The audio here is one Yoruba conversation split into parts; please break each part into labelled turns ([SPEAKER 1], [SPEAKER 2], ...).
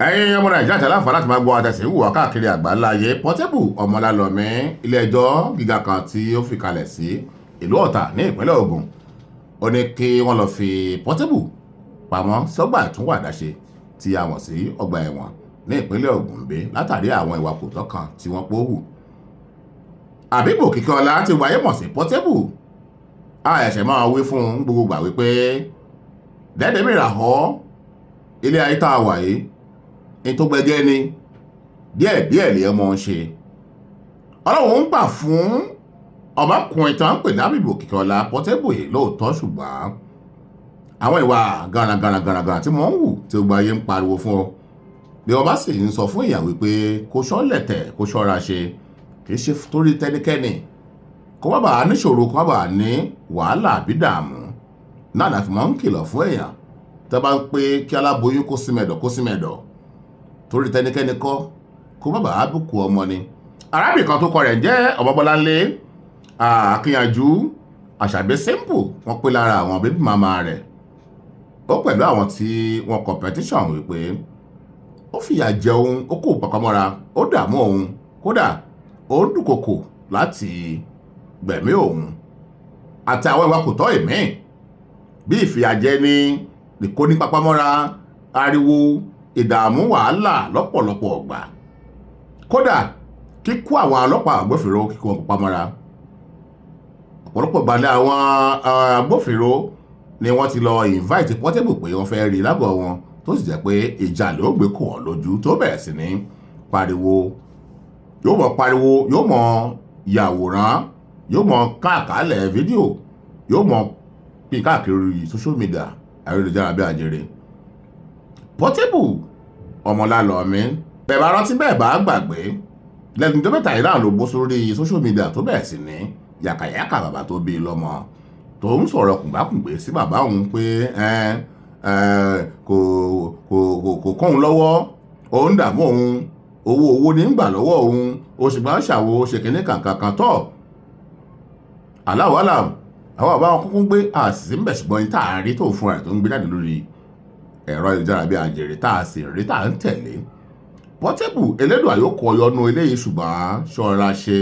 [SPEAKER 1] Ẹ̀yin ọmọ Nàìjíríà tí aláǹfààní láti máa gbọ́ àtẹ̀sí wò wá káàkiri àgbáńlá ayé, Portable Ọmọlálọ́mí, ilé ẹjọ́ gíga kan tí ó fi kalẹ̀ sí ìlú Ọ̀tà ní ìpínlẹ̀ Ògùn, ó ní kí wọ́n lọ fi Portable pamọ́ sọ́gbà ìtúnwàdáṣe tí a mọ̀ sí ọgbà ẹ̀wọ̀n ní ìpínlẹ̀ Ògùn ń bí, látàrí àwọn ìwà kò tọ́ kan tí wọ́n pọ̀ hù. Àbíbò Kíkọ́lá ti wáyé mọ̀ sí Portable, a ẹ̀ṣẹ̀ máa wí fún un gbogbo gbà wípé dẹ́dẹ́ mìíràn họ́ ilé ayé tá a wà yìí ní tó gbẹgẹ́ ni, díẹ̀ díẹ̀ lè ọmọ ń ṣe. Ọlọ́run ń gbà fún ọmọkùnrin tó ń pè lábìbò Kíkọ́lá Portable yìí lóòótọ́, ṣùgbọ́n àwọn ìwà garagara tí wọ́n ń wù tí gbogbo ayé ń pariwo fún ọ, bí wọ́n bá sì ń sọ fún ìyàwó pé kó ṣọ́lẹ̀tẹ̀, kó ṣọ́ra ṣe, kì í ṣe torí tẹnikẹ́ni, kó má bàa níṣòro, kó má bàa ní wàhálà àbí dààmú náà láti máa ń kìlọ̀ fún èèyàn. Tó bá ń pé kí aláboyún kó sí mẹ́dọ̀, kó sí mẹ́dọ̀, torí tẹnikẹ́ni kọ́, kó má bàa bùkún ọmọ ni. Arábìnrin kan tó kọ rẹ̀ ń jẹ́ Ọmọbọ́láńlé Akínyànjú Àṣàbí Simple, wọ́n pé lára àwọn baby mama rẹ̀, ó pẹ̀lú àwọn tí wọ́n kọ petition wípé ó fìyà jẹ òun, ó kó pàpamọ́ra, ó dààmú òun, kódà ó ń dúnkokò láti gbẹ̀mí òun, àti àwọn ìwà kò tọ́ ìmíì bí ìfìyàjẹ ní ìkónípapámọ́ra, ariwo, ìdààmú, wàhálà lọ́pọ̀lọpọ̀ ọ̀gbà, kódà kíkó àwọn ọlọ́pàá agbófinró, kíkó wọn papamọ́ra. Ọ̀pọ̀lọpọ̀ ìgbà ní àwọn agbófinró ni wọ́n ti lọ invite Portable pé wọ́n fẹ́ rí lágọ̀ọ́ wọn, tó sì jẹ́ pé ìjà ló gbé kò wọ́n lójú, tó bẹ̀rẹ̀ sí ní pariwo, yóò mọ̀ pariwo, yóò mọ̀ yàwòrán, yóò mọ̀ káàkálẹ̀ fídíò, yóò mọ̀ pín káàkiri social media, ayélujára bí ajere. Portable Ọmọlálọ́mí, bẹ́ẹ̀ bá rántí, bẹ́ẹ̀ bá gbàgbé, lẹ́nu tó mẹ́ta yìí náà ló bó sórí social media tó bẹ̀rẹ̀ sí ní yàkàyàkà bàbá tó bí lọ́mọ, tó ń sọ̀rọ̀ kùngbàkùngbé sí bàbá òun pé kò kò kò kò kóun lọ́wọ́, òun dààmú òun, owó owó ní ń gbà lọ́wọ́ òun, oṣù gbà ń ṣàwo ṣe kínní kankan tọ́ aláwọ̀ aláwọ̀. Àwọn àbá wọn kúkú ń gbé àṣìṣe ń bẹ̀, ṣùgbọ́n ní tá à ń rí tó fúnra rẹ̀ tó ń gbé jáde lórí ẹ̀rọ ayélujára bí àjèrè, tá a sì rí tá à ń tẹ̀lé. Portable, Elédùà yóò kọ ọyọ́nú eléyìí, ṣùgbọ́n ṣọ́ra ṣe,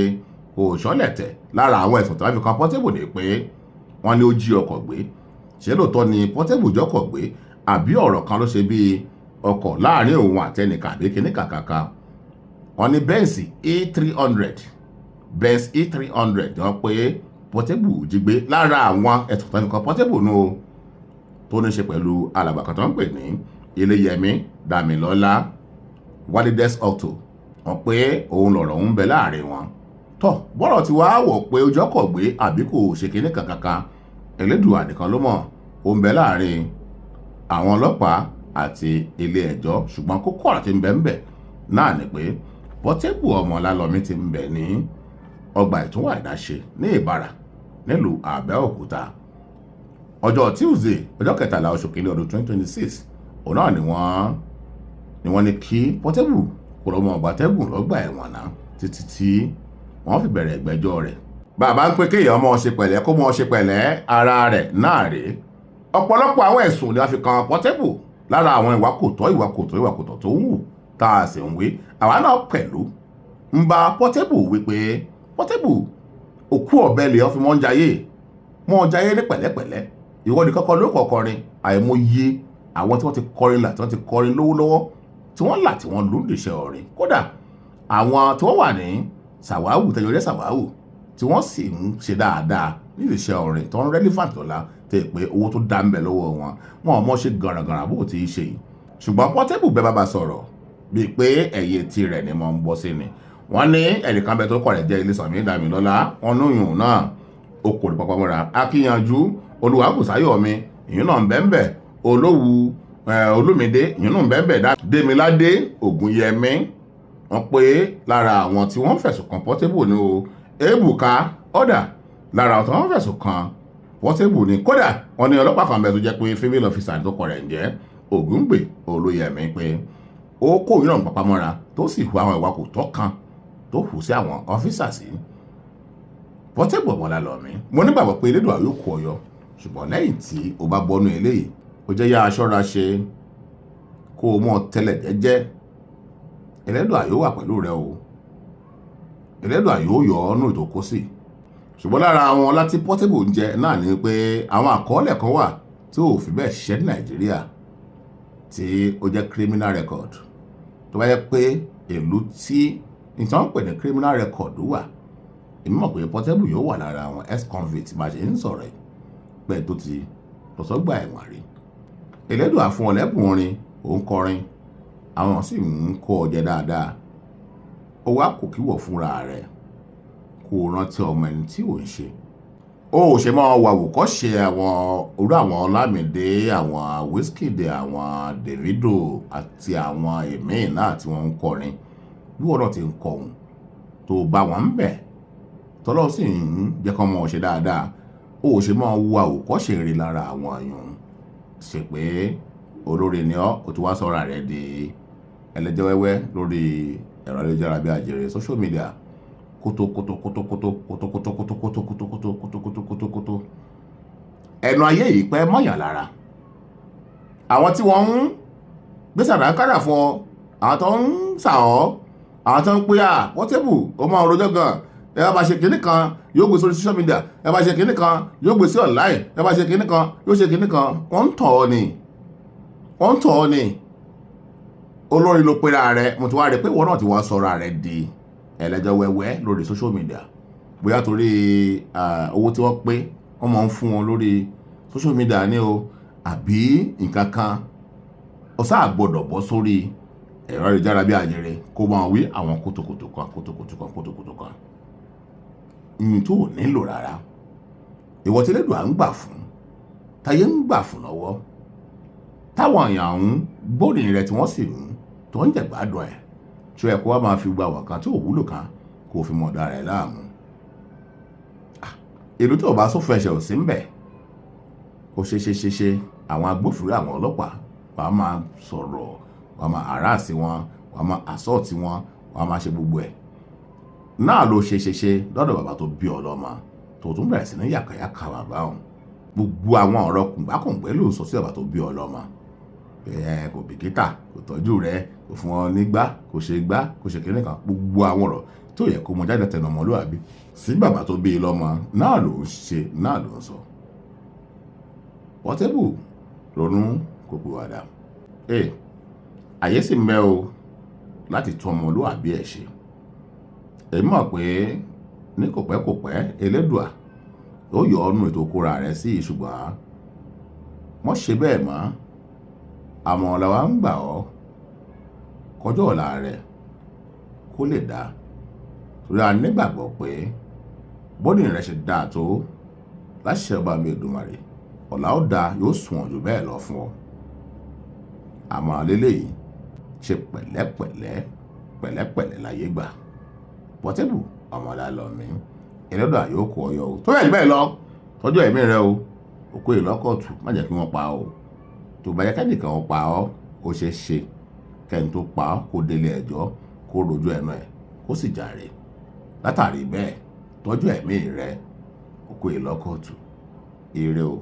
[SPEAKER 1] kò ṣọ́lẹ̀tẹ̀. Lára àwọn ẹ̀sùn tí wọ́n fi kan Portable ni pé wọ́n ní ó jí ọkọ̀ gbé. Ṣé lóòótọ́ ni Portable jọ́kọ̀ gbé, àbí ọ̀rọ̀ kan ló ṣe bíi ọkọ̀ láàrin òun àtẹnìkan àbí kíní kàkàkà? Wọ́n ní Benz E300, Benz E300 wọ́n pé Portable jí gbé. Lára àwọn ẹ̀sùn tó fi kan Portable nù o, tó ní ṣe pẹ̀lú alàgbà kan tó ń pè ní Iléyẹmí Dàmílọ́lá Walides Auto, wọ́n pé òun lọ̀rọ̀ ń bẹ láàrin wọn. Tọ́ bọ́rọ̀ tí wàá wọ̀ pé ojú ọkọ̀ gbé àbí kò ṣe kinní kankan, Elédùà nìkan ló mọ̀. Ó ń bẹ láàrin àwọn ọlọ́pàá àti ilé ẹjọ́, ṣùgbọ́n kókó ọ̀rọ̀ tí ń bẹ ń bẹ náà ni pé Portable Ọmọlálọ́mí ti ń bẹ ní ọgbà ìtúnwà ìdáṣe ní Ìbàrà nílùú Àbẹ́òkúta. Ọjọ́ Tuesday, ọjọ́ 13 oṣù kìíní ọdún 2026, òun náà ni wọ́n ní kí Portable kó lọ́mọ ọgbàtẹ́gùn lọ́gbà ẹ̀wọ̀n náà títí tí wọ́n fi bẹ̀rẹ̀ ìgbẹ́jọ́ rẹ̀. Bàbá ń pé kéèyàn mọ́ ṣe pẹ̀lẹ́, kó mọ́ ṣe pẹ̀lẹ́ ara rẹ̀ náà rèé. Ọ̀pọ̀lọpọ̀ àwọn ẹ̀sùn ni wọ́n fi kan Portable lára àwọn ìwà kò tọ́, ìwà kò tọ́, ìwà kò tọ́ tó ń wù, tá a sì ń wí àwa náà pẹ̀lú ń bá Portable wípé Portable, òkú ọ̀bẹ lè ọ́ fi mọ́ ń jayé, mọ́ ń jayé ní pẹ̀lẹ́pẹ̀lẹ́. Ìwọ ni kọ́kọ́ ló kọ́ kọrin, àìmọye àwọn tí wọ́n ti kọrin là, tí wọ́n ti kọrin lówó lọ́wọ́, tí wọ́n là, tí wọ́n lù níṣẹ́ orin, kódà àwọn tí wọ́n wà ní sàwáwù tẹ̀yọ̀rẹ́ sàwáwù, tí wọ́n sì ń ṣe dáadáa nídìí iṣẹ́ orin, tó ń relevant lọ́la, tẹ̀ pé owó tó dá ń bẹ lọ́wọ́ wọn, wọn ò mọ̀ ṣe gàràgàrà bó ti ṣe yìí. Ṣùgbọ́n Portable, bẹ́ẹ̀ bá sọ̀rọ̀ bíi pé ẹ̀yẹ tirẹ̀ ni mo ń bọ́ sí ni. Wọ́n ní ẹnìkan bẹ tó kọ̀ rẹ̀ jẹ́ Ilésànmí Dàmílọ́lá, wọn lóyún náà ó kò ní papamọ́ra. Akíyanjú Olúwàbùsáyọ̀mí, ìyún náà ń bẹ́ ń bẹ́. Olówù Olúmídé, ìyún náà ń bẹ́ ń bẹ́. Démiládé Ògúnyẹmí, wọ́n pé lára àwọn tí wọ́n fẹ̀sùn kan Portable ní o. Ebuka ọ̀dà, lára àwọn tí wọ́n fẹ̀sùn kan Portable ní. Kódà wọ́n ní ọlọ́pàá kan bẹ tó jẹ́ pé female officer tó kọ rẹ̀ ń jẹ́ Ògúngbè Olóyẹmí, pé ó kó ìyún náà papamọ́ra, tó sì hu àwọn ìwà kò tọ́ kan tó hù sí àwọn ọ́fíìsà sí. Portable Ọmọlálọ́mí, mo nígbàgbọ́ pé Elédùà yóò kó ọ yọ, ṣùgbọ́n lẹ́yìn tí o bá bọ́nú eléyìí, ó jẹ́ yá aṣọ́ra ṣe. Kó o mọ̀ tẹ́lẹ̀ jẹ́jẹ́. Ẹlẹ́dùà yóò wà pẹ̀lú rẹ o. Ẹlẹ́dùà yóò yọ ọ́ nù ètò kó sí. Ṣùgbọ́n lára àwọn ọlá tí Portable ń jẹ náà ni pé àwọn àkọọ́lẹ̀ kan wà tí ò fi bẹ́ẹ̀ ṣiṣẹ́ ní Nàìjíríà tí ó jẹ́ criminal record. Tó bá yẹ pé ìlú tí nǹkan ń pè ní criminal record wà, èmi mọ̀ pé Portable yóò wà lára àwọn ex-convict bá ṣe ń sọ̀rọ̀ ẹ̀ pẹ́ tó ti lọ sọ́gbà ẹ̀wọ̀n rí. Ẹlẹ́dùà fún ọ lẹ́bùn orin, ò ń kọrin, àwọn sì ń kó ọ jẹ dáadáa. Ó wá kò kíwọ̀ fúnra rẹ̀ kó o rántí ọmọ ẹni tí ò ń ṣe. Ó ò ṣe máa wà wòkọ́ṣe àwọn orú àwọn Ọlámídé, àwọn Wizkid, àwọn Davido àti àwọn èmíì náà tí wọ́n ń kọrin. Bí wọ́n náà ti ń kọ òun, tó bá wọn ń bẹ̀, tọ́lọ́ sì ń jẹ́ kí wọ́n mọ̀ ọ́ ṣe dáadáa. Ó ò ṣe máa wo àwòkọ́ṣe rere lára àwọn èèyàn. Ṣe pé olórin ni ọ́, o ti wá sọra rẹ di ẹlẹ́jọ́ wẹ́wẹ́ lórí ẹ̀rọ ayélujára bí àjẹrè social media. Kótó kótó kótó kótó kótó kótó kótó kótó kótó kótó kótó kótó kótó kótó. Ẹnu ayé yìí pẹ́ mọ́yàn lára. Àwọn tí wọ́n ń gbé sàdánkárà fún ọ, àwọn tó ń sà ọ́, àwọn tó ń pè à Portable, ó máa ń rojọ́ gan. Ẹ bá ṣe kinní kan, yóò gbé sórí social media. Ẹ bá ṣe kinní kan, yóò gbé sí online. Ẹ bá ṣe kinní kan, yóò ṣe kinní kan. Wọ́n ń tọ̀ ọ́ ni. Wọ́n ń tọ̀ ọ́ ni. Olórin ló pera rẹ̀. Mo ti wá rí pé ìwọ náà ti wá sọra rẹ̀ di ẹlẹ́jọ́ wẹ́wẹ́ lórí social media. Bóyá torí owó tí wọ́n pé wọ́n máa ń fún wọn lórí social media ní o, àbí nǹkan kan. Ó sáà gbọdọ̀ bọ́ sórí ẹ̀rọ ayélujára bí àjẹrè kó máa wí àwọn kótókótó kan, kótókótó kan, kótókótó kan. Ìyìn tó ò nílò rárá. Ìwọ tí Elédùà ń gbà fún, táyé ń gbà fún lọ́wọ́, táwọn èèyàn ń gbórin rẹ̀ tí wọ́n sì ń tó ń jẹ̀gbádùn ẹ̀. Tí ó yẹ kó wá máa fi gba àwọn kan tí ò wúlò kan kó fi mọ̀ ọ̀dà rẹ̀ láàmú. Ìlú tí ò bá sófin ẹ̀ṣẹ̀ ò sí ń bẹ̀. Ó ṣe ṣe ṣe ṣe àwọn agbófinró, àwọn ọlọ́pàá wàá máa sọ̀rọ̀, wàá máa harass wọn, wàá máa assault wọn, wàá máa ṣe gbogbo ẹ̀. Náà ló ṣe ṣe ṣe lọ́dọ̀ bàbá tó bí ọ lọ́mọ tó tún bẹ̀rẹ̀ sí ní yàkàyàkà bàbá òun. Gbogbo àwọn ọ̀rọ̀ kùngbákùngbé ló ń sọ sí bàbá tó bí ọ lọ́mọ. Ẹ kò bìkítà, kò tọ́jú rẹ, kò fún ọ nígbà, kò ṣe gbá, kò ṣe kíní kan. Gbogbo àwọn ọ̀rọ̀ tó yẹ kó mọ jáde tẹnu ọmọlúwàbí sí bàbá tó bí i lọ́mọ náà ló ń ṣe, náà ló ń sọ. Portable, ronú kó pìwàdà. Ẹ àyè sì ń bẹ o láti tún ọmọlúwàbí ẹ̀ ṣe. Èmi mọ̀ pé ní kò pẹ́ kò pẹ́ Elédùà ó yọ ọ́ nù ètò kóra rẹ̀ sí, ṣùgbọ́n mọ́ ṣe bẹ́ẹ̀ mọ́. Àmọ́ làwa ń gbà ọ́ kọjọ́ ọ̀la rẹ̀ kó lè dáa. Torí a nígbàgbọ́ pé bọ́dì rẹ̀ ṣe dáa tó láṣẹ ọba mi Èdùmàrè, ọ̀la ó dáa, yóò sùn jù bẹ́ẹ̀ lọ fún ọ. Àmọ́ lélẹ́yìí ṣe pẹ̀lẹ́pẹ̀lẹ́, pẹ̀lẹ́pẹ̀lẹ́ láyé gbà. Portable ọmọlálọ́mí, Ẹlẹ́dàá yóò kó ọ yọ o. Tó bẹ́ẹ̀ bẹ́ẹ̀ lọ, tọ́jú ẹ̀mí rẹ o. Òkú ìlọ́kọ̀tù má jẹ́ kí wọ́n pa ọ́. Tó bá yẹ kẹ́nìkan ó pa ọ́, ó ṣeé ṣe kẹ́ni tó pa ọ́ kó délé ẹjọ́, kó rojú ẹnu ẹ̀, kó sì jàre. Látàrí bẹ́ẹ̀, tọ́jú ẹ̀mí rẹ, òkú ìlọ́kọ̀tù. Ire o.